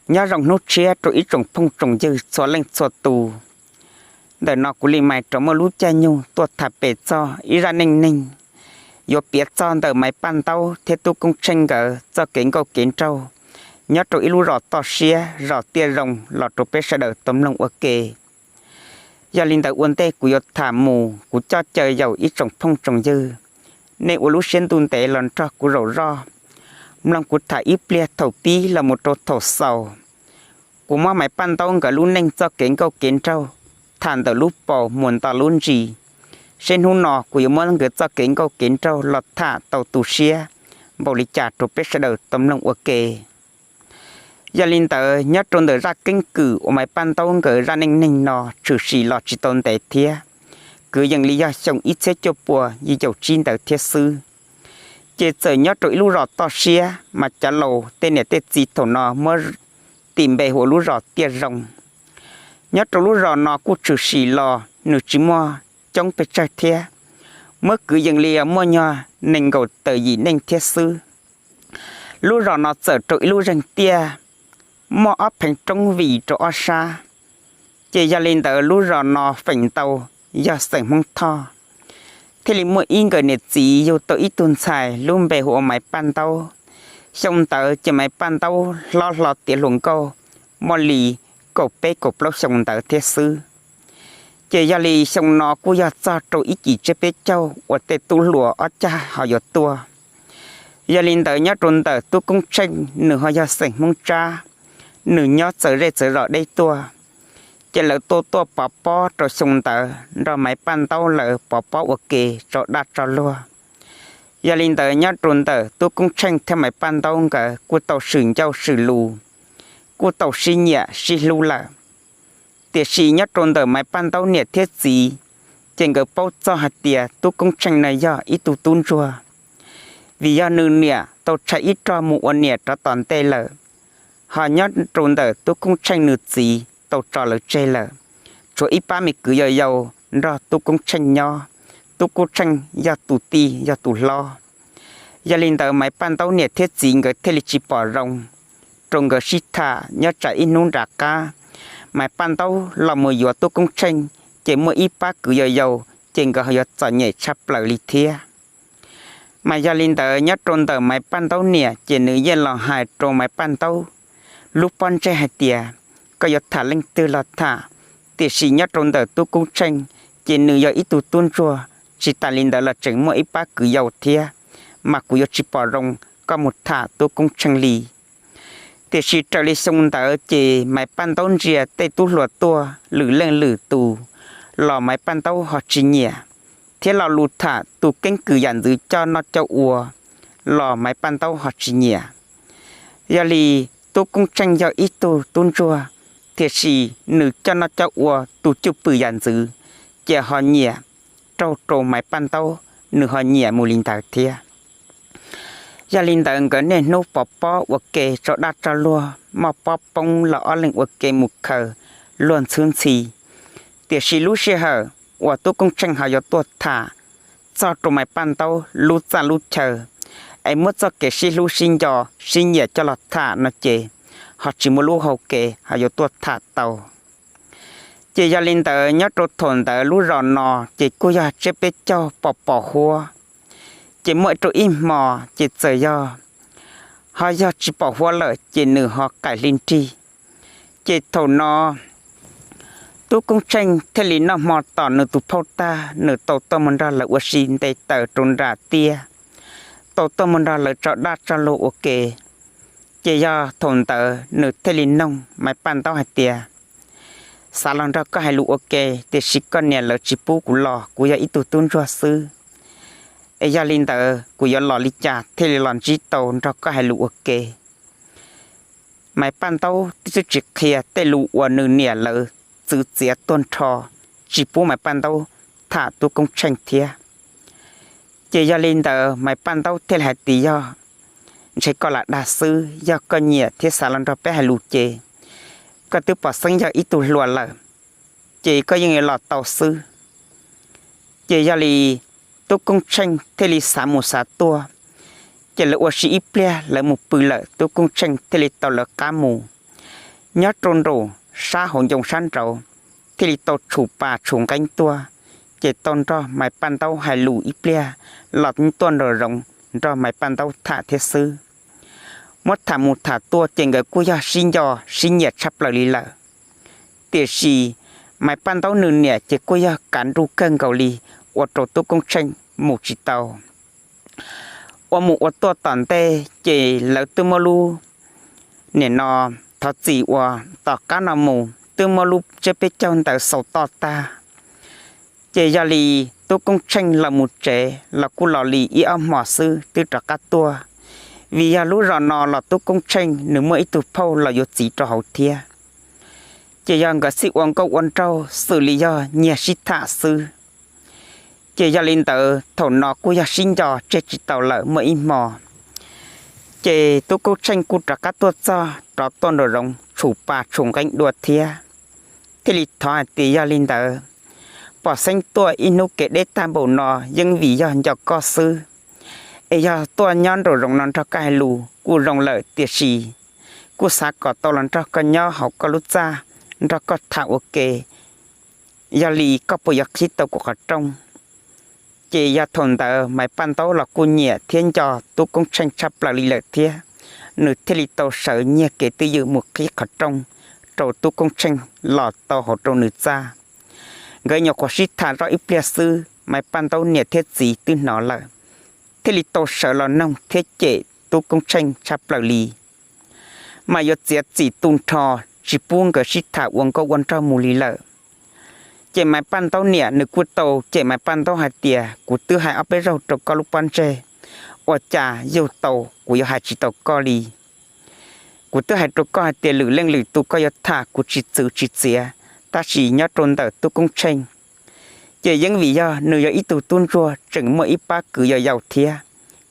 Nyob zoo hnub tshiab rau ib tsoom phooj tsoom ywg txhua leej txhua tus. Ntawm no kuv li mais rov muaj lub caij nyoog tuaj tham pem txog ib zaj neej neeg yuav piav txog ntawm Maiv Paj Ntaub thiab Tub Koob Tsheej nkawd txoj kev nkauj kev nraug nyob rau ib lub zos toj siab zos Tiaj Zoo los rau peb sawv daws tau mloog ua ke. Yog li ntawd ua ntej kuv yuav tham mus kuv coj caw yaum ib tsoom phooj tsoom ywg, nej ua lub siab ntuj ntev los nrog kuv zaum zoj mloog kuv tham ib pliag thaum pib los mus rau thaum xaus. Kuv muab Maiv Paj Ntaub nkawd lub neej txoj kev nkauj kev nraug tham ntawm lub paus mus nto lub ntsis, seb hnub no kuv yuav muab nkawd txoj kev nkauj kev nraug los tham tau tu siab npaum li cas rau peb sawv daws tau mloog ua ke. Yog li ntawd nyob rau ntawm zaj keeb kwm uas Maiv Paj Ntaub nkawd zaj neej neeg no tshwm sim los tsis tau ntev thiab, kwv yees li yog xyoo ib txhiab cuaj puas yim caum tsib ntawd thiab xwb. Ces txawm nyob rau ib lub zos toj siab mas cov laus tej niam tej txiv thaum no muab tis npe hu ua lub zos Tiaj Zoo. Nyob rau lub zos no kuj tshwm sim los nws tsis muaj coob pes tsawg thiab, muab kwv yees li muaj nyuag nees nkaum tawm yim neej thiab xwb. Lub zos no txawm rau ib lub zeeg tiaj, muaj ob pheev roob vim rau ob sab. Ces yog li ntawd lub zos no feem ntau yog xeem Hmoob Thoj, thiaj li muaj ib nkawm niam txiv yug tau ib tug ntxhais lub npe hu ua Maiv Paj Ntaub. Xyoo ntawd ces Maiv Paj Ntaub hlob hlo tiav hluas nkauj muaj li kaum peb kaum plaub xyoo ntawd thiab xwb. Ces yog li xyoo no kuj yog txog rau ib cim tsiab peb caug uas tej tub hluas ob cag ho yuav tuaj. Yog li ntawd nyob rau ntawm Tub Koob Tsheej nws ho yog xeem Hmoob Tsab, nws nyob txawv zej txawv zos deb tuaj. Ces lawv tuaj tuaj pov pob rau xyoo ntawd nrog Maiv Paj Ntaub lawv pov pob ua ke tso daj tso luag. Yog li ntawd nyob rau ntawm Tub Koob Tsheej thiab Maiv Paj Ntaub nkawd kuj tau swm ncauj swm lus, kuj tau sib nyiam sib hlub lawm. Tiam sis nyob rau ntawm Maiv Paj Ntaub niam thiab txiv, ces nkawd paub txog hais tias Tub Koob Tsheej no yog ib tug tub ntsuag, vim yog nws niam tau tshav ib rog mus ua niam rov tom ntej lawm. Ho nyob rau ntawm Tub Koob Tsheej nws txiv tau tso lawv tseg lawm, tshuav ib pab me kwv yau yau nrog Tub Koob Tsheej nyob. Tub Koob Tsheej yog tus tij yog tus hlob. Yog li ntawd Maiv Paj Ntaub niam thiab txiv nkawd thiaj li tsis pom zoo rau nkawd sib tham nyob tsam ib hnub nram qab Maiv Paj Ntaub los mus yuav Tub Koob Tsheej, ces muaj ib pab kwv yau yau, ces nkawd ho yuav txom nyem tshaj plaws li thiab. Mas yog li ntawd nyob rau ntawm Maiv Paj Ntaub niam ces nws yeej los hais rau Maiv Paj Ntaub lub pob ntseg hais tias, koj yuav tham leej twg los tham, tiam sis nyob rau ntawm Tub Koob Tsheej, ces nws yog ib tug tub ntsuag, tsis tas li ntawd los tseem muaj ib pab kwv yau thiab, mas kuv yuav tsis pom zoo koj mus tham Tub Koob Tsheej li. Tiam sis raws li xyoo ntawd ces Maiv Paj Ntaub ntsia tej tub hluas tuaj lwm leej lwm tus los Maiv Paj Ntaub ho tsis nyiam, thiab lo lus tham tus keeb kwm yam ntxwv coj noj coj ua los Maiv Paj Ntaub ho tsis nyiam. Yog li Tub Koob Tsheej yog ib tug tub ntsuag, tiam sis nws coj noj coj ua tus cwj pwm yam ntxwv, ces ho nyiam raug rau Maiv Paj Ntaub, nws ho nyiam mus li ntawd thiab. Yog li ntawd nkawd niaj hnub pov pob ua ke tso daj tso luag, muaj pob poob los ob leeg ua ke mus khaws luag ntxhwb ntxhi. Tiam sis lub sij hawm uas Tub Koob Tsheej ho yuav tuaj tham txog rau Maiv Paj Ntaub lub txaj lub chaw, es muab txoj kev sib hlub sib nco sib nyiam coj los tham no ces ho tsis muaj lub hau kev ho yuav tuaj tham tau. Ces yog li ntawd nyob rau thaum ntawd lub zos no ces kuj yog tsiab peb caug pom pom huab. Ces muaj rau ib hmo ces txawm yog ho yog tsis pom huab lawm ces nws ho qaim hli nrig. Ces thaum no Tub Koob Tsheej thiaj li noj hmo tom nws tus phauj tag, nws tau tuaj mus nrog lawv ua si nte taws rau nram tiaj, tau tuaj mus nrog lawv tso daj tso luag ua ke. Ces yog thaum ntawd nws thiaj li noog Maiv Paj Ntaub hais tias, xav los nrog koj hais lus ua ke, tiam sis koj niam lawv tsis pub kuv los, kuv yog ib tug tub ntsuag xwb. Es yog li ntawd kuv yuav los li cas thiaj li los ntsib tau nrog koj hais lus ua ke? Maiv Paj Ntaub twb tsis qhia tej lus uas nws niam lawv txwv txiav tuag nrho, tsis pub Maiv Paj Ntaub tham Tub Koob Tsheej thiab. Ces yog li ntawd Maiv Paj Ntaub thiaj li hais tias, yog ntshe koj lam dag xwb, yog koj nyiam thiab xav los nrog peb hais lus ces koj twb pom xeeb yog ib tug hluas lawm, ces koj yeej yuav los tau xwb. Ces yog li Tub Koob Tsheej thiaj li xav mus xav tuaj, ces lawv ua si ib pliag lawv mus pw lawm, Tub Koob Tsheej thiaj li tau lawv qab mus. nyob rau nraum sab hauv ncoo sab nraud, thiaj li tau tshum pas tshum nqeeb tuaj, ces tau nrog Maiv Paj Ntaub hais lus ib pliag los tuaj nraum zoov nrog Maiv Paj Ntaub tham thiab xwb. Muab tham mus tham tuaj ces nkawd kuj yog sib nco sib nyiam tshaj plaws li lawm. Tiam sis Maiv Paj Ntaub nws niam ces kuj yog kav nruj kawg nkaus li, ua rau Tub Koob Tsheej mus tsis tau. Ua mus ua tuaj tom ntej ces lawv twb muab lub, nim no, thov txim uas tom qab no mus twb muab lub tsiab peb caug ntawd xaus toj tag. Ces yog li Tub Koob Tsheej los mus tsev los kuj los li ib ob hmos xwb twb rov qab tuaj, vim yog lub zos no los Tub Koob Tsheej nws muaj ib tug phauj los yuav txiv rau hauv thiab. Ces yog nkawd xij ua nkauj ua nraug xws li yog nyiag sib tham xwb. Ces yog li ntawd thaum no kuj yog sib nco tseg tsis tau lawm muaj ib hmo, ces Tub Koob Tsheej kuj rov qab tuaj txog rov tuaj nraum zoov tshum pas tshum nqeeb dua thiab. Thiaj li thov hais tias yog li ntawd, pom xeeb tuaj ib hnub kev deb tag npaum no yeej vim yog nco koj xwb, es yog tuaj nyob nraum zoov no nrog koj hais lus kuj zoo lawm, tiam sis kuj xav kom tau los nrog koj nyob hauv koj lub txaj, nrog koj tham ua ke. Yog li koj puas yuav qhib tau kuv qhov rooj? Ces yog thaum ntawd Maiv Paj Ntaub los kuj nyiam thiab nco Tub Koob Tsheej tshaj plaws li lawm thiab, nws thiaj li tau sawv nyiag kev twj ywm mus qhib qhov rooj rau Tub Koob Tsheej los tau hauv rau nws txaj. Nkawd nyuam qhuav sib tham zoj ib pliag xwb, Maiv Paj Ntaub niam thiab txiv twb hnov lawm, thiaj li tau sawv los noog thiab cem Tub Koob Tsheej tshaj plaws li, mas yuav txiav txim tu nrho, tsis pub nkawd sib tham ua nkauj ua nraug mus li lawm. Ces Maiv Paj Ntaub niam nws kuj tau cem Maiv Paj Ntaub hais tias, kuv twb hais ob peb zaug rau koj lub pob ntseg, ua cas yug tau kuv yuav hais tsis tau koj li? Kuv twb hais rau koj hais tias lwm leej lwm tus koj yuav tham kuv tsis txwv tsis txiav, tab sis nyob rau ntawm Tub Koob Tsheej, ces yeej vim yog nws yog ib tug tub ntsuag tseem muaj ib pab kwv yau yau thiab,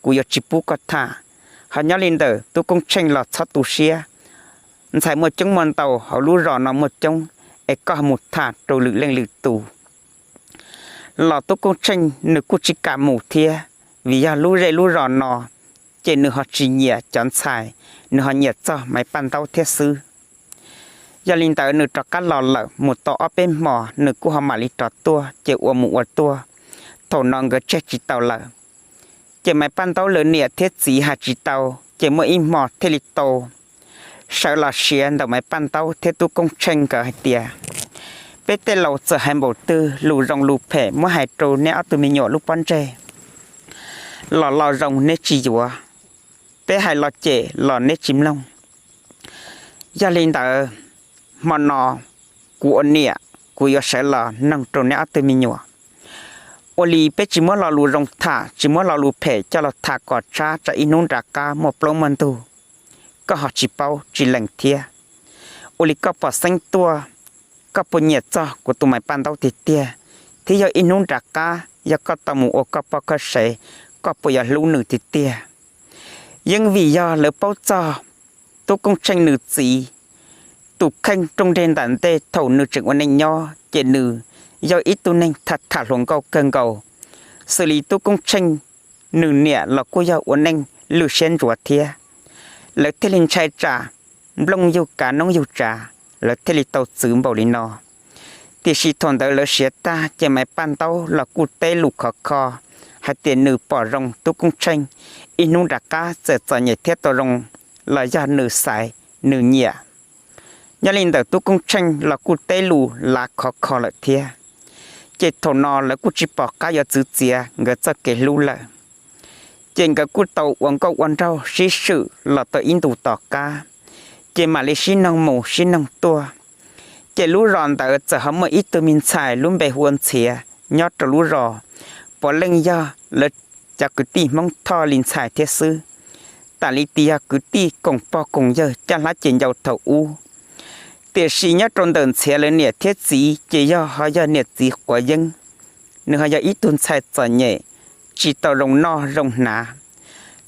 kuv yuav tsis pub koj tham. Ho nyob li ntawm Tub Koob Tsheej los txhob tu siab, ntxhais muaj coob muaj ntau hauv lub zos no muaj coob, es koj mus tham rau lwm leej lwm tus los Tub Koob Tsheej nws kuj tsis kam mus thiab, vim yog lub zej lub zos no ces nws ho tsis nyiam cov ntxhais, nws ho nyiam txog Maiv Paj Ntaub thiab xwb. Yog li ntawd nws rov qab los lawm mus tau ob peb hmos nws kuj ho mam li rov tuaj, ces ua mus ua tuaj, thaum no nkawd tseg tsis tau lawm. Ces Maiv Paj Ntaub lawv niam thiab txiv hais tsis tau, ces muaj ib hmo thiaj li tau sawv los siav ntawm Maiv Paj Ntaub thiab Tub Koob Tsheej nkawd hais tias, peb tej laus txawm hais npaum twg lus zoo lus phem muab hais rau neb ob tug me nyuam lub pob ntseg los lo zoo neb tsis yuav, peb hais lo cem los neb tsis mloog. Yog li ntawd, hmo no kuv ua niam kuv yuav sawv los noog rau neb ob tug me nyuam, ua li peb tsis muab lo lus zoo tham, tsis muab lo lus phem coj los tham kom tshab tsam ib hnub nram qab muaj plaub muaj ntug, koj ho tsis paub tsis lees thiab. Ua li koj pom xeeb tuaj, koj puas nyiam txog kuv tus Maiv Paj Ntaub tiag tiag, thiab yog ib hnub nram qab yog koj tau mus ua koj poj koj sev, koj puas yuav hlub nws tiag tiag? Yeej vim yog lawv paub txog Tub Koob Tsheej nws txiv tus kheej rooj nreg ntawm ntej thaum nws tseem ua neej nyob ces nws yog ib tug neeg tham tham hluas nkauj kawg nkaus, xws li Tub Koob Tsheej nws niam los kuj yog ua neej lwj siab ntsuav thiab. Lawv thiaj li ntshai tsam nplooj yug kav noob yug tsav, lawv thiaj li tau txwv npaum li no. Tiam sis thaum ntawd lawv siav tag ces Maiv Paj Ntaub los kuj teb lus khov kho hais tias nws pom zoo Tub Koob Tsheej, ib hnub nram qab txawm txom nyem thiab tau zoo los yog nws xaiv nws nyiam. Nyob li ntawm Tub Koob Tsheej los kuj teb lus lav khov kho lawm thiab. Ces thaum no lawv kuj tsis pom qab yuav txwv txiav nkawd txoj kev hlub lawm. Ces nkawd kuj tau ua nkauj ua nraug sib swm los tau ib ntus tom qab, ces mam li sib noog mus sib noog tuaj. Ces lub zos ntawd txawm ho muaj ib tug me ntxhais lub npe hu ua Ntxhiav nyob rau lub zos, puav leej yog lawv cov kwv tij Hmoob Thoj li ntxhais thiab xwb, tam li tis yog kwv tij koom pog koom yawg caj hlab ces ncau thaum ub. Tiam sis nyob rau ntawm Ntxhiav lawv niam thiab txiv ces yog ho yog niam txiv quav yeeb, nws ho yog ib tug ntxhais txom nyem, tsis tau zoo noj zoo hnav.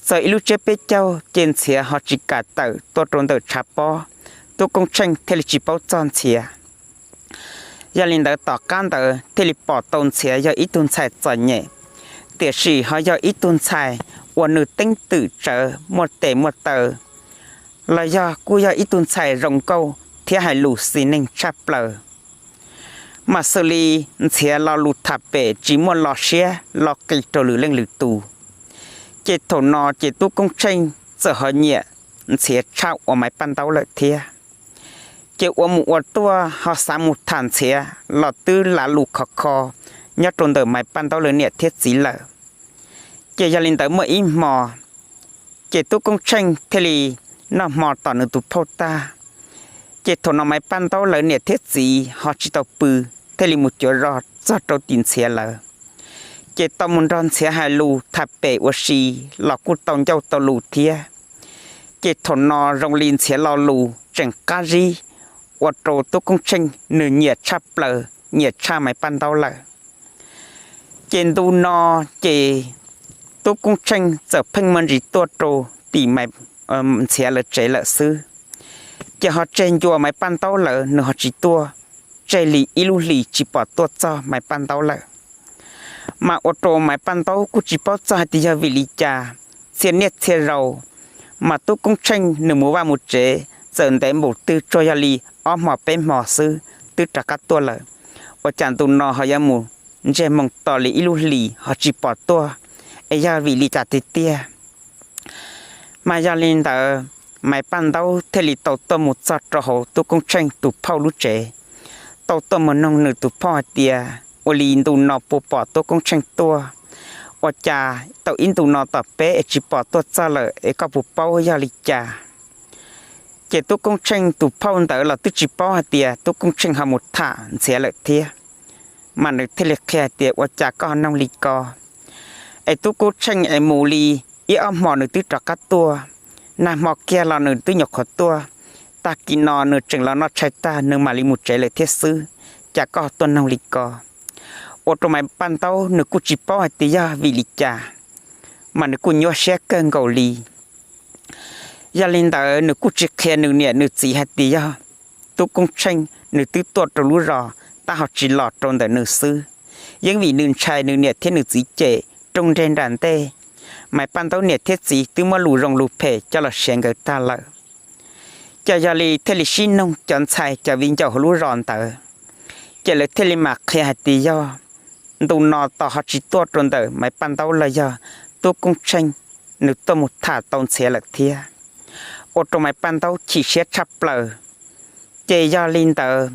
Txog ib lub tsiab peb caug ces Ntxhiav ho tsis kam tawm tuaj rau ntawm tshav pob, Tub Koob Tsheej thiaj li tsis paub txog Ntxhiav. Yog li ntawd tom qab ntawd thiaj li pom tau Ntxhiav yog ib tug ntxhais txom nyem, tiam sis ho yog ib tug ntxhais uas nws teeb twm tsawv muaj tes muaj taw, los yog kuj yog ib tug ntxhais zoo nkauj thiab hais lus xis neeg tshaj plaws. Mas xws li Ntxhiav lo lus tham pem tsis muaj lo siab lo qis rau lwm leej lwm tus. Ces thaum no ces Tub Koob Tsheej txawm ho nyiam Ntxhiav tshaj uas Maiv Paj Ntaub lawm thiab. Ces ua mus ua tuaj ho xav mus tham Ntxhiav los twb lav lus khov kho nyob rau ntawm Maiv Paj Ntaub lawv niam thiab txiv lawm. Ces yog li ntawd muaj ib hmo, ces Tub Koob Tsheej thiaj li noj hmo tom nws tus phauj tag. Ces thaum no Maiv Paj Ntaub lawv niam thiab txiv ho tsis tau pw, thiaj li mus cuav zog txog rau tim Ntxhiav lawv. Ces tau mus nrog Ntxhiav hais lus tham pem ua si los kuj tau ncauj tau lus thiab. Ces thaum no zoo li Ntxhiav lo lus tseem qab zib, ua rau Tub Koob Tsheej nws nyiam tshaj plaws, nyiam tshaj Maiv Paj Ntaub lawm. Ces ntu no ces Tub Koob Tsheej txawm pheej muaj ntsis tuaj rau tim Ntxhiav lawv tsev lawm xwb. Ces ho tseg ncua Maiv Paj Ntaub lawv nws ho tsis tuaj, tseg li ib lub hlis tsis pom tuaj txog Maiv Paj Ntaub lawm. Mas ua rau Maiv Paj Ntaub kuj tsis paub txog hais tias yog vim li cas, txhia niaj txhia zaus mas Tub Koob Tsheej nws mus vaj mus tsev txawm ntev npaum twg tsuas yog li ob hmo peb hmo xwb twb rov qab tuaj lawm. Ua cas ntu no ho yuav mus ntsej moo tos li ib lub hlis ho tsis pom tuaj, es yog vim li cas tiag tiag? Mas yog li ntawd, Maiv Paj Ntaub thiaj li tau tuaj mus txog rau hauv Tub Koob Tsheej tus phauj lub tsev, tau tuaj mus noog nws tus phauj hais tias ua li ntu no puas pom Tub Koob Tsheej tuaj, ua cas tau ib ntu no tom peb es tsis pom tuaj txog lawm es koj puas paub yog li cas? Ces Tub Koob Tsheej tus phauj ntawd los twb tsis paub hais tias Tub Koob Tsheej ho mus tham Ntxhiav lawm thiab. Mas nws thiaj li qhia hais tias ua cas koj ho noog li ko? Es Tub Koob Tsheej es mus li ib ob hmo nws twb rov qab tuaj, nag hmo kiag los nws twb nyuam qhuav tuaj, tag kis no nws tseem los noj tshais tag nws mam li mus tsev lawm thiab xwb, cas koj tuaj noog li ko? Ua rau Maiv Paj Ntaub nws kuj tsis paub hais tias yog vim li cas, mas nws kuj nyuaj siab kawg nkaus li. Yog li ntawd nws kuj tsis qhia nws niam nws txiv hais tias yog Tub Koob Tsheej nws twb tuaj rau lub zos tab ho tsis los rau ntawm nws xwb, yeej vim nws ntshai nws niam thiab nws txiv cem. Rooj nreg nram ntej, Maiv Paj Ntaub niam thiab txiv twb muab lus zoo lus phem coj los siav nkawd tag lawm. Ces yog li thiaj li sib noog cov ntxhais cov viv ncaus hauv lub zos ntawd, ces lawv thiaj li mam qhia hais tias yog ntu no tos ho tsis tuaj rau ntawm Maiv Paj Ntaub los yog Tub Koob Tsheej nws tuaj mus tham tau Ntxhiav lawm thiab, ua rau Maiv Paj Ntaub chim siab tshaj plaws. Ces yog li ntawd,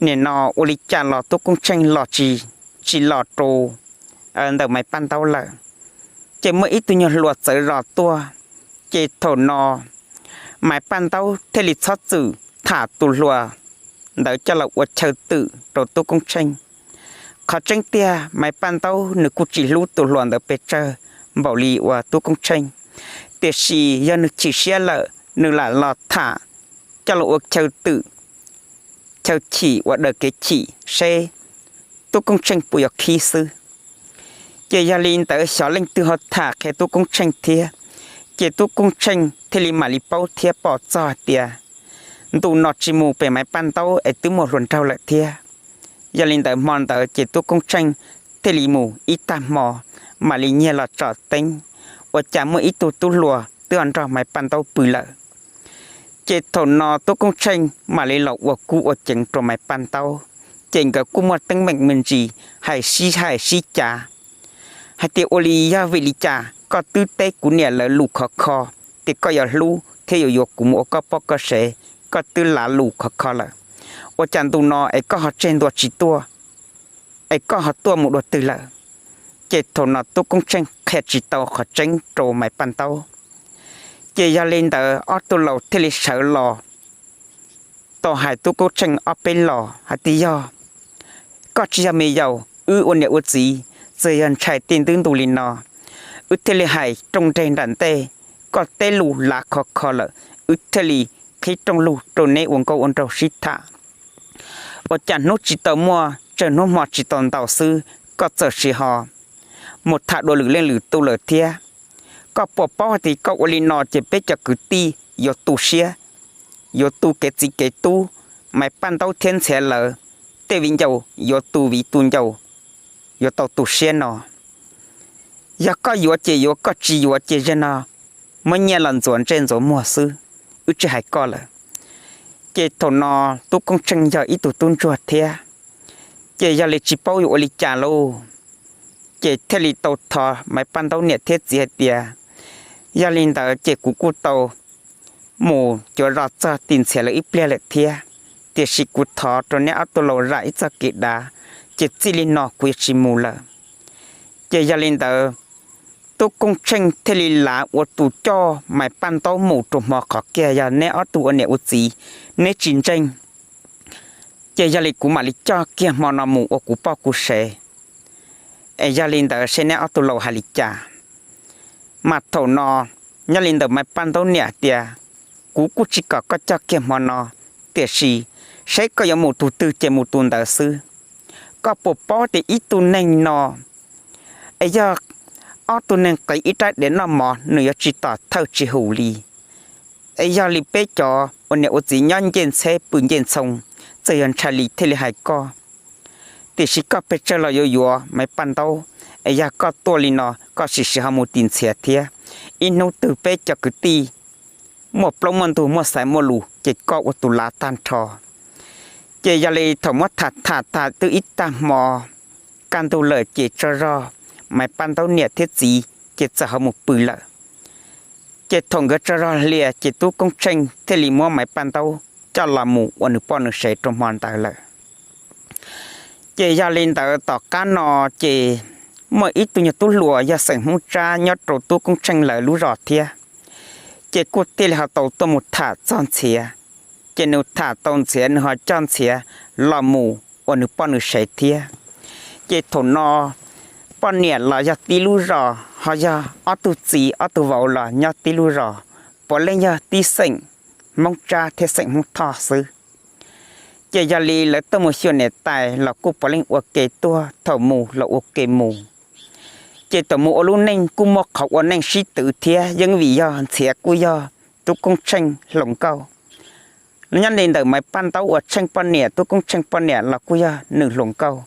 nim no ua li cas los Tub Koob Tsheej los tsis, tsis los rau ntawm Maiv Paj Ntaub lawm. Ces muaj ib tug nyuag hluas txawv zos tuaj, ces thaum no Maiv Paj Ntaub thiaj li txhob txwm tham tus hluas ntawd coj los ua chaw twm rau Tub Koob Tsheej. Qhov tseeb tiag Maiv Paj Ntaub nws kuj tsis hlub tus hluas ntawd pes tsawg npaum li uas Tub Koob Tsheej, tiam sis yog nws chim siab lawm nws lam los tham coj los ua chaw twm, chaw chim ua daws kev chim seb Tub Koob Tsheej puas yuav khib xwb. Ces yog li ntawd xyov leej twg ho tham qhia Tub Koob Tsheej thiab, ces Tub Koob Tsheej thiaj li mam li paub thiab pom txog hais tias ntu no tsis mus pem Maiv Paj Ntaub es twb muaj hluas nraug lawm thiab. Yog li ntawd hmo ntawd ces Tub Koob Tsheej thiaj li mus ib tag hmo, mam li nyiag los tsom teeb, ua cas muaj ib tug tub hluas twb ho nrog Maiv Paj Ntaub pw lawm. Ces thaum no Tub Koob Tsheej mam li los ua kub ua ceev rau Maiv Paj Ntaub, ces nkawd kuj muaj teeb meem me ntsis hais sib hais sib cav hais tias ua li yog vim li cas koj twb teb kuv niam lawv lus khov kho tias koj yuav hlub thiab yuav yuav kuv mus ua koj poj koj sev, koj twb lav lus khov kho lawm, ua cas ntu no es koj ho tseg ntua tsis tuaj, es koj ho tuaj mus dua twg lawm? Ces thaum no Tub Koob Tsheej qhia tsis tau qhov tseeb rau Maiv Paj Ntaub. Ces yog li ntawd ob tug laus thiaj li sawv los tau hais Tub Koob Tsheej ob peb los hais tias yog koj tsis yog me yaus, wb ua niam ua txiv txawm yog ntshai tij ntwb ntu li no, wb thiaj li hais rooj nreg nram ntej, koj teb lus lav khov kho lawm, wb thiaj li qhib rooj lug rau neb ua nkauj ua nraug sib tham. Ua cas hnub tsis tau muaj, tsawg hnub hmo tsis tau ntau xwb, koj txawm sim ho mus tham dua lwm leej lwm tus lawm thiab. Koj puas paub hais tias koj ua li no ces peb cov kwv tij yuav tu siab, yuav tu kev txiv kev tub, Maiv Paj Ntaub thiab Ntxhiav lawv tej viv ncaus yuav tu viv tu ncaus, yuav tau tu siab no. Yog koj yuav ces yuav, koj tsis yuav ces zaum no muab nyiaj los ntxuav ntsej ntxuav muag xwb, wb tsis hais koj lawm. Ces thaum no Tub Koob Tsheej yog ib tug tub ntsuag thiab, ces yog li tsis paub yuav ua li cas lauj, ces thiaj li tau thov Maiv Paj Ntaub niam thiab txiv hais tias, yog li ntawd ces kuv kuj tau mus cuav zos txog tim Ntxhiav lawv ib pliag lawm thiab, tiam sis kuv thov rau neb ob tug laus zam ib txog kev dav, ces txij li no kuv yuav tsis mus lawm. Ces yog li ntawd, Tub Koob Tsheej thiaj li lav ua tus coj Maiv Paj Ntaub mus rau hmo qhov kiag yog neb ob tug ua niam ua txiv neb tsis ntseeg, ces yog li kuv mam li coj kiag hmo no mus ua kuv poj kuv sev. Es yog li ntawd seb neb ob tug laus hais li cas. Mas thaum no nyob li ntawd Maiv Paj Ntaub niam tias, kuv kuj tsis kom koj coj kiag hmo no, tiam sis seb koj yuav mus tus twg ces mus tus ntawd xwb. Koj puas paub tias ib tug neeg no es yog ob tug neeg qiv ib rab diav noj mov nws yuav tsis tom thawj tsis hum li. Es yog li peb cov ua niam ua txiv nyob ncej ntxheb pw ncej ntxhoo, txawm yog ntshai li thiaj li hais koj, tiam sis koj pes tsawg los yuav yuav Maiv Paj Ntaub. Es yog koj tuaj li no koj sim sim ho mus tim Ntxhiav thiab, ib hnub twg peb cov kwv tij muaj plaub muaj ntug muaj xaiv muaj lus ces koj ua tus lav tag nrho. Ces yog li thaum muab tham tham tas twb ib tag hmo, kaj ntug lawm ces tsaug zog, Maiv Paj Ntaub niam thiab txiv ces txawm ho mus pw lawm. Ces thaum nkawd tsaug zog hlias ces Tub Koob Tsheej thiaj li muab Maiv Paj Ntaub coj los mus ua nws poj nws sev rau hmo ntawd lawm. Ces yog li ntawd tom qab no ces muaj ib tug nyuag tub hluas yog xeem Hmoob Tsab nyob rau Tub Koob Tsheej lawv lub zos thiab, ces kuj thiaj li ho tau tuaj mus tham txog Ntxhiav. Ces nws tham tau Ntxhiav nws ho coj Ntxhiav los mus ua nws poj nws sev thiab. Ces thaum no poj niam los yog tib lub zos, ho yog ob tug txiv ob tug vauv los nyob tib lub zos, puav leej yog tib xeem Hmoob Tsab thiab xeem Hmoob Thoj xwb. Ces yog li lawv tuaj mus xyuas niam tais los kuj puav leej ua ke tuaj, thaum mus los ua ke mus. Ces thaum mus ua lub neej kuj muaj qhov ua neej sib twv thiab, yeej vim yog Ntxhiav kuj yog Tub Koob Tsheej hluas nkauj. Nyob li ntawm Maiv Paj Ntaub uas Tsheej poj niam, Tub Koob Tsheej poj niam los kuj yog nws hluas nkauj.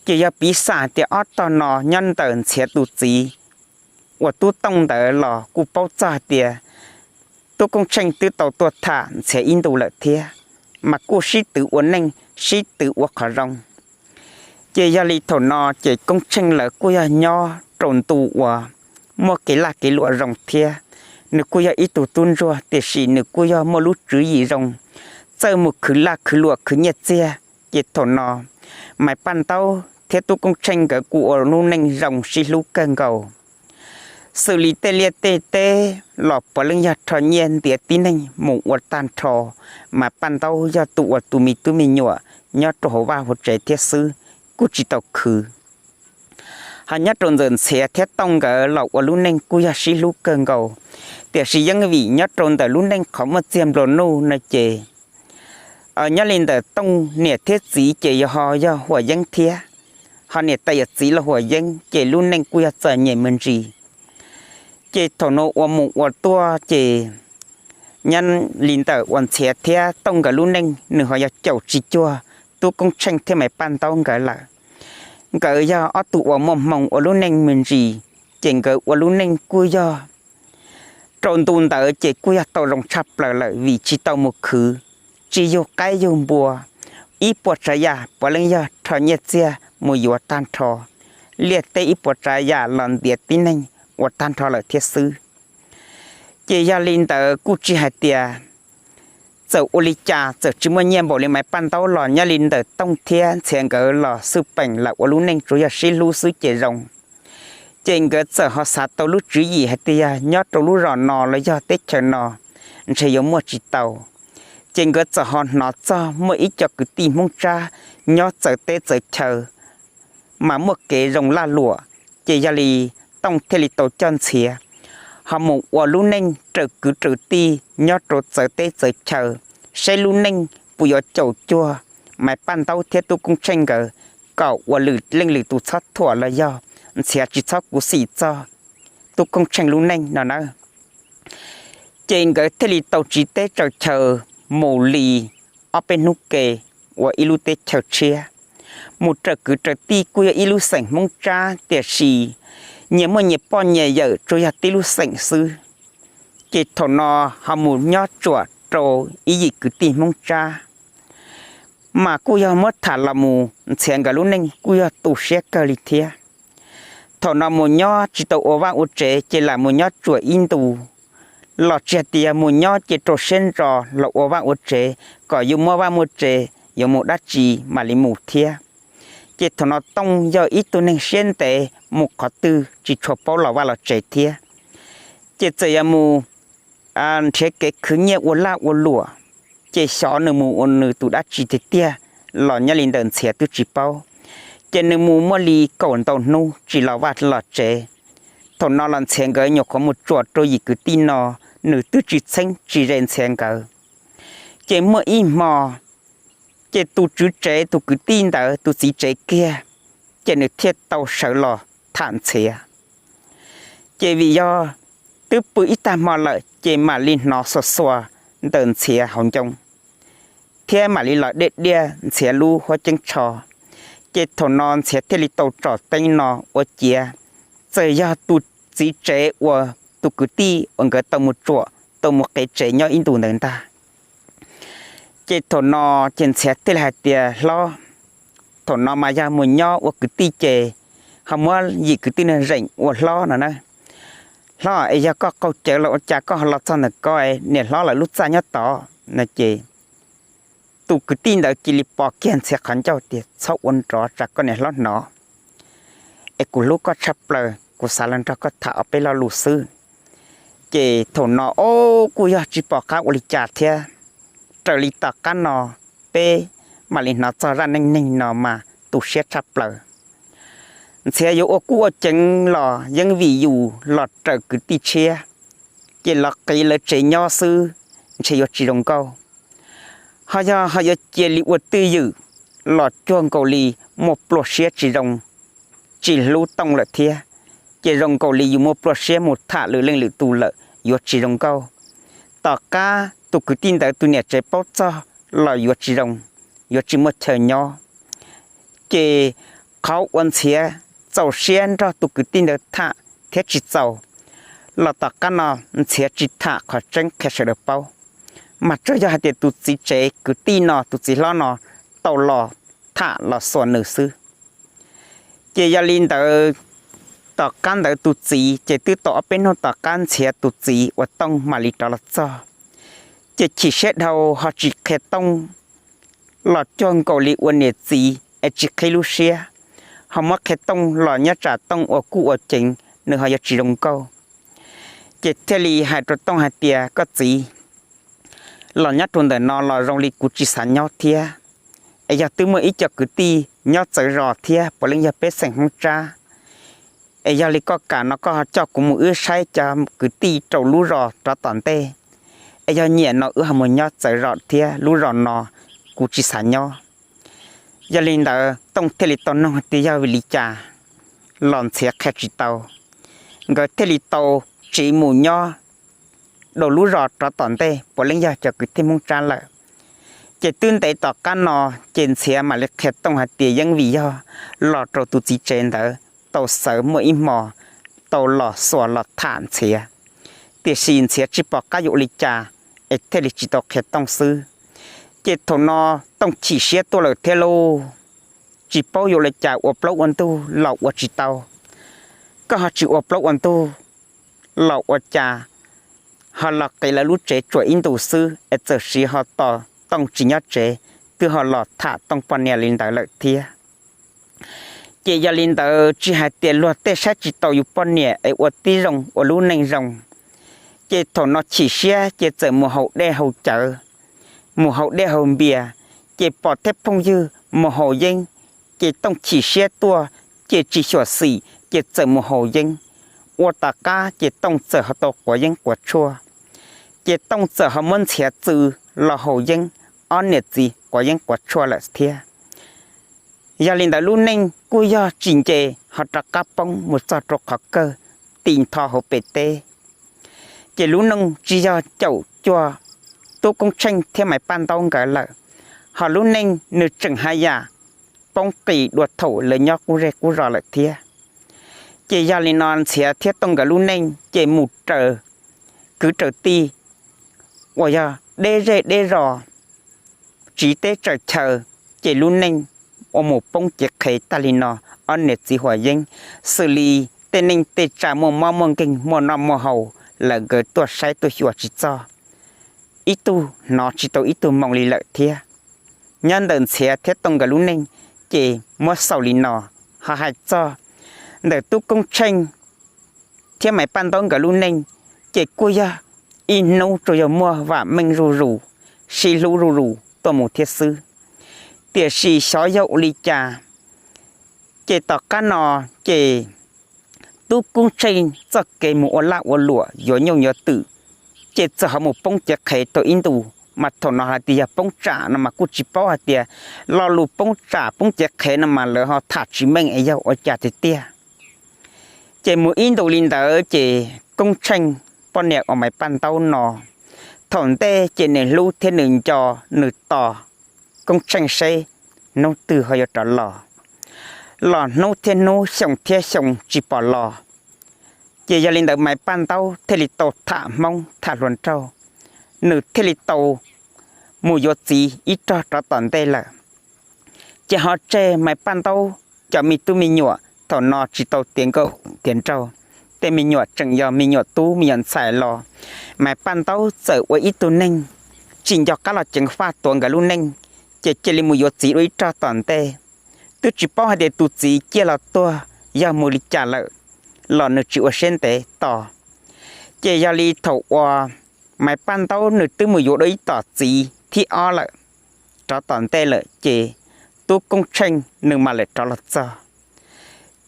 Ces yog piv xam tias ob tog no nyob ntawm Ntxhiav tus txiv uas Tub Tooj ntawd los kuj paub txog hais tias Tub Koob Tsheej twb tau tuaj tham Ntxhiav ib ntus lawm thiab, mas kuj sib twv ua neej, sib twv ua qhov zoo. Ces yog li thaum no ces Koob Tsheej lawv kuj yog nyob rau ntu uas muaj kev laj kev luam zoo thiab. Nws kuj yog ib tug tub ntsuag tiam sis nws kuj yog muaj lub tswv yim zoo, txawj mus khwv laj khwv luam khwv nyiaj txiag. Ces thaum no Maiv Paj Ntaub thiab Tub Koob Tsheej nkawd kuj ua lub neej zoo sib hlub kawg nkaus. Xws li tej liaj tej teb los puav leej yog rho nyiaj ntiav tib neeg mus ua tag nrho, Maiv Paj Ntaub yog tus uas tus me tub me nyuam nyob rau hauv vaj hauv tsev thiab xwb, kuj tsis tau khwv. Ho nyob rau ntawm Ntxhiav thiab Tooj nkawd los ua lub neej kuj yog sib hlub kawg nkaus, tiam sis yeej vim nyob rau ntawm lub neej qhov muaj txiag nplua nuj no ces nyob li ntawm Tooj niam thiab txiv ces yog ho yog Huas Yeeb thiab, ho niam tais yawm txiv los Huas Yeeb ces lub neej kuj yog txom nyem me ntsis. Ces thaum no ua mus ua tuaj ces nyob li ntawm uas Ntxhiav thiab Tooj nkawd lub neej nws ho yog caum tsis cuag Tub Koob Tsheej thiab Maiv Paj Ntaub nkawd lawm. Nkawd yog ob tug uas muaj hmoo ua lub neej me ntsis, ces nkawd ua lub neej kuj yog rau ntu ntawd ces kuj yog tau zoo tshaj plaws lawm vim tsis tau mus khwv, tsis yug qaib yug npua, ib puas tsav yam puav leej yog rho nyiaj txiag mus yuav tag nrho, liaj teb ib puas tsav yam los ntiav tib neeg ua tag nrho lawm thiab xwb. Ces yog li ntawd kuj tsis hais tias txawm ua li cas, txawm tsis muaj nyiaj npaum li Maiv Paj Ntaub los nyob li ntawm Tooj thiab Ntxhiav nkawd los xwj peem lam ua lub neej tsuas yog sib hlub xwb ces zoo. Ces nkawd txawm ho xav tau lub tswv yim hais tias yog nyob rau lub zos no los yog teb chaws no ntshe yuav muaj tsis tau. Ces nkawd txawm ho hnov txog muaj ib co kwv tij Hmoob Tsab nyob txawv teb txawv chaw mas muaj kev zoo laj luam. Ces yog li Tooj thiaj li tau coj Ntxhiav ho mus ua lub neej raws kwv raws tij nyob rau txawv teb txawv chaw, saib lub neej puas yuav caum cuag Maiv Paj Ntaub thiab Tub Koob Tsheej nkawd kom ua lwm leej lwm tus txhob thuam los yog Ntxhiav tsis txhob khuv xim txog Tub Koob Tsheej lub neej no nawb. Ces nkawd thiaj li tau tsiv teb tsaws chaw mus li ob peb hnub ke ua ib lub teb chaws tshiab. Mus raws kwv raws tij kuj yog ib lub xeem Hmoob Tsab tiam sis nyias muaj nyias poj nyias yawm tsuas yog tib lub xeem xwb. Ces thaum no ho mus nyob tsuam rau ib yim kwv tij Hmoob Tsab, mas kuj yog muab tham los mus Ntxhiav nkawd lub neej kuj yog tu siab kawg li thiab. Thaum no mus nyob tsis tau ua vaj ua tsev ces lam mus nyob tsuam ib ntus, los tsis hais tias mus nyob ces rau siab ntso los ua vaj ua tsev kom yuav muaj vaj muaj tsev yuav mus dab tsi mam li mus thiab. Ces thaum no Tooj yog ib tug neeg siab ntev, mus qhov twg tsis tshua paub los vaj los tsev thiab. Ces txawm yog mus nrhiav kev khwv nyiaj ua laj ua luam, ces xyov nws mus ua nws tus dab tsi tiag tiag los nyob li ntawm Ntxhiav twb tsis paub. Ces nws mus muaj li kaum ntau hnub tsis los vaj los tsev. Thaum no los Ntxhiav nkawd nyuam qhuav mus tsuam rau yim kwv tij no, nws twb tsis txheeb tsis ze Ntxhiav nkawd. Ces muaj ib hmo, ces tus tswv tsev tus kwv tij ntawd tus txiv tsev kiag, ces nws thiaj tau sawv los tham Ntxhiav. Ces vim yog twb pw ib tag hmo lawm ces mam li hnov xuas xuas ntawm Ntxhiav hauv ncoo, thiab mam li los diaj diaj Ntxhiav lub huab ceeb tsho. Ces thaum no Ntxhiav thiaj li tau tsom teeb no ua ciav, txawm yog tus txiv tsev uas tus kwv tij uas nkawd tau mus tsuam tau mus qev tsev nyob ib ntus ntawd ntag. Ces thaum no ces Ntxhiav thiaj li hais tias, Hlob, thaum no mas yog mus nyob ua kwv tij ces ho muab yim kwv tij no zeem ua hlob no na. Hlob, es yog koj qaug cawv los ua cas koj ho los txog ntawm ko, niam hlob lawv lub txaj nyob tod no ces tus kwv tij ntawd cia li pom kiag Ntxhiav qhov ncauj tias, Txhob ua nrov tsam koj niam hlob hnov, es kuv hlub koj tshaj plaws, kuv xav los nrog koj tham ob peb lo lus xwb. Ces thaum no ob kuj yog tsis pom qab ua li cas thiab. Raws li tom qab no peb mam li hnov txog zaj neej neeg no mas tu siab tshaj plaws. Ntxhiav yuav ua kuj ua ceev los yeej vim yus los raws kwv tij tshiab, ces los qiv lawv tsev nyob xwb ntshe yuav tsis zoo nkauj. Ho yog ho yuav cia li ua twj ywm los cuag nkaus li muaj pluag siab tsis zoo, tsis hlub Tooj lawm thiab, ces zoo nkaus li yus muaj pluag siab mus tham lwm leej lwm tus lawm yuav tsis zoo nkauj. Tom qab tus kwv tij ntawd tus niam tsev paub txog los yuav tsis zoo, yuav tsis muaj chaw nyob. Ces qhov uas Ntxhiav txaus siab nrog tus kwv tij ntawd tham thiab tsis txaus, los tom qab no Ntxhiav tsis tham qhov tseeb qhia sawv daws paub. Mas tsuas yog hais tias tus txiv tsev kwv tij no tus txiv hlob no tau los tham los xuas nws xwb. Ces yog li ntawd, tom qab ntawd tus txiv ces twb tau ob peb hnub tom qab Ntxhiav tus txiv uas Tooj mam li rov los txog. Ces chim siab dhau ho tsis qhia Tooj los cuag nkaus li ua niam txiv es tsis qhib lub siab, ho muab qhia Tooj los nyob tsam Tooj ua kuj ua ceev nws ho yuav tsis zoo nkauj. Ces thiaj li hais rau Tooj hais tias, Koj txiv, los nyob rau ntawm no los zoo li kuv tsis xav nyob thiab. Es yog twb muaj ib co kwv tij nyob txawv zos thiab puav leej yog pej xeem Hmoob Tsab. Es yog li koj kam no koj ho coj kuv mus wb saib cov kwv tij rau lub zos rov tom ntej. Es yog nyiam no wb ho mus nyob txawv zos thiab, lub zos no kuv tsis xav nyob. Yog li ntawd Tooj thiaj li tau noog tias yog vim li cas los Ntxhiav qhia tsis tau. Nkawd thiaj li tau tsiv mus nyob rau lub zos rov tom ntej puav leej yog cov kwv tij Hmoob Tsab lawm. Ces twb ntev tom qab no, ces Ntxhiav mam li qhia Tooj hais tias yeej vim yog los rau tus txiv tsev ntawd tau xav muaj ib hmo tau los xuas los tham Ntxhiav, tiam sis Ntxhiav tsis pom qab yuav ua li cas es thiaj li tsis tau qhia Tooj xwb. Ces thaum no Tooj chim siab tuaj lawm thiab lauj, tsis paub yuav ua li cas, ua plaub ua ntug los ua tsis tau. Koj ho tsis ua plaub ua ntug los ua cas ho los qiv lawv lub tsev tsuam ib ntus xwb es txawm siv ho tos Tooj tsis nyob tsev, twb ho los tham Tooj poj niam li ntawd lawm thiab. Ces yog li ntawd tsis hais tias luag tej saib tsis taus yus poj niam es ua tib zoo ua lub neej zoo. Ces thaum no chim siab ces txawm mus haus dej haus cawv, mus haus dej haus npias, ces pom tej phooj ywg mus haus yeeb, ces Tooj chim siab tuaj, ces tsis xyuam xim ces txawm mus haus yeeb. Ua tom qab ces Tooj txawm ho tau quav yeeb quav tshuaj, ces Tooj txawm ho muab Ntxhiav txw los haus yeeb, ob niam txiv quav yeeb quav tshuaj lawm thiab. Yog li ntawd lub neej kuj yog tsis nce ho rov qab poob mus txog rau qhov kawg tim nrho hauv pem teb. Ces lub neej tsis yog caum cuag Tub Koob Tsheej thiab Maiv Paj Ntaub nkawd lawm, ho lub neej nws tseem haj yam poob qis dua thaum lawv nyob qub zej qub zos lawm thiab. Ces yog li no Ntxhiav thiab Tooj nkawd lub neej ces mus raws kwv raws tij uas yog deb zej deb zos, tsiv teb tsaws chaw, ces lub neej ua mus poob cev qhev tag li no. Ob niam txiv huam yeeb, xws li tej neej tej tsa muaj mob muaj nkeeg muaj noj muaj haus lawm nkawd tuaj saib tuaj xyuas tsis txog, ib tug hnov tsis tau ib tug moo li lawm thiab. Nyob ntawm Ntxhiav thiab Tooj nkawd lub neej ces muab xaus li no. Ho hais txog ntawm Tub Koob Tsheej thiab Maiv Paj Ntaub nkawd lub neej, ces kuj yog ib hnub tsuas yog muaj vam meej zuj zus, sib hlub zuj zus tuaj mus thiab xwb. Tiam sis xyov yog ua li cas, ces tom qab no ces Tub Koob Tsheej txoj kev mus ua laj ua luam yuav nyuj yuav twm, ces txawm ho mus poob cev qhev tau ib ntus. Mas thaum no hais tias yog poob tsam no mas kuj tsis paub hais tias lo lus poob tsam poob cev qhev no mas lawv ho tham tsis meej es yog ua cas tiag tiag. Ces mus ib ntus li ntawd ces Koob Tsheej poj niam uas Maiv Paj Ntaub no, thaum ntej ces nws hlub thiab nws nco, nws tos Koob Tsheej seb hnub twg ho yuav rov los. Los hnub thiab hnub, xyoo thiab xyoo tsis pom los, ces yog li ntawd Maiv Paj Ntaub thiaj li tau tham hmoob tham hluas nraug, nws thiaj li tau mus yuav txiv ib rog rov tom ntej lawm. Ces ho tseg Maiv Paj Ntaub cov me tub me nyuam thaum no tsis tau tiav nkauj tiav nraug, tej me nyuam tseem yog me nyuam tub me nyuam ntxhais los. Maiv Paj Ntaub txawm ua ib tug neeg tsis nco qab los ceev faj tuav nkawd lub neej, ces cia li mus yuav txiv dua ib rog tom ntej. Twb tsis paub hais tias tus txiv ciaj los tuag yog mus li cas lawm, los nws tsis ua siab ntev tos. Ces yog li thaum uas Maiv Paj Ntaub nws twb mus yuav dua ib tom txiv thib ob lawm, rov tom ntej lawm ces Tub Koob Tsheej nws mam lawm rov los txog.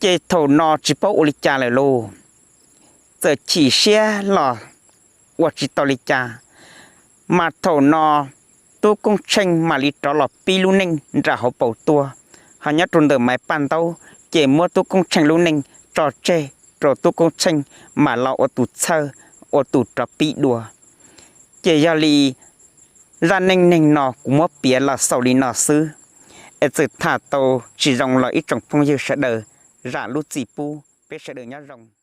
Ces thaum no tsis paub ua li cas lawm lauj, txawm chim siab los ua tsis tau li cas. Mas thaum no Tub Koob Tsheej mam li rov los pib lub neej nram hauv paus tuaj, ho nyob rau ntawm Maiv Paj Ntaub ces muab Tub Koob Tsheej lub neej tso tseg rau Tub Koob Tsheej mam los ua tus txhawj, ua tus rov pib dua. Ces yog li zaj neej neeg no kuv muab piav los xaus li no xwb, es txawm tham tau tsis zoo los ib tsoom phooj ywg sawv daws zam lub txim pub. Peb sawv daws nyob zoo.